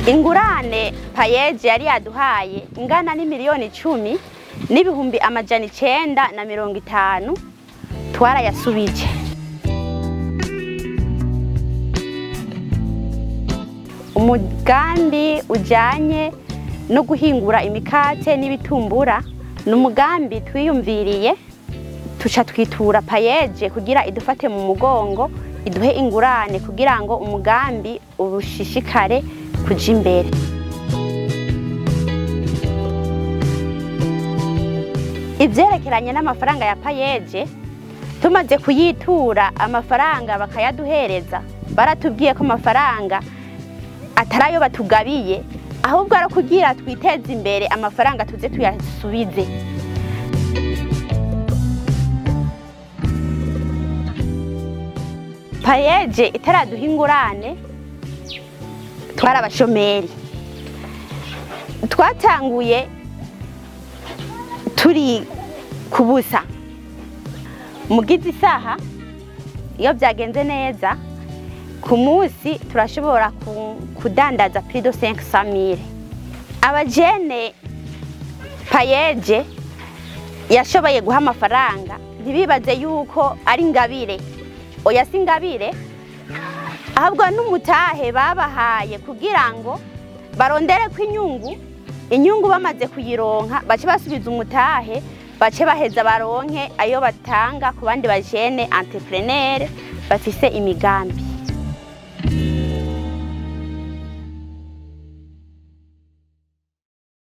Ingurane PAEEJ yari yaduhaye ingana n'imiliyoni 10 n'ibihumbi 950 twarayasubije. Umugambi ujanye no guhingura imikate n'ibitumbura ni umugambi twiyumviriye, tuca twitura PAEEJ kugira idufate mu mugongo, iduhe ingurane kugira ngo umugambi ushishikare kuja imbere. Ivyerekeranye n'amafaranga ya PAEEJ, tumaze kuyitura amafaranga bakayaduhereza, baratubwiye ko amafaranga atari ayo batugabiye, ahubwo ari kugira twiteze imbere, amafaranga tuze tuyasubize. PAEEJ itaraduha ingurane twari abashomeri. Twatanguye turi kubusa mugize isaha. Iyo byagenze neza, ku munsi turashobora kudandaza plus de 500 000. Abajene PAEEJ yashoboye guha amafaranga ntibibaze yuko ari ingabire. Oya, si ingabire, ahubwo n'umutahe babahaye kugira ngo barondere ko inyungu. Inyungu bamaze kuyironka, bace basubiza umutahe, bace baheza baronke ayo batanga ku bandi bajene entrepreneur bafise imigambi.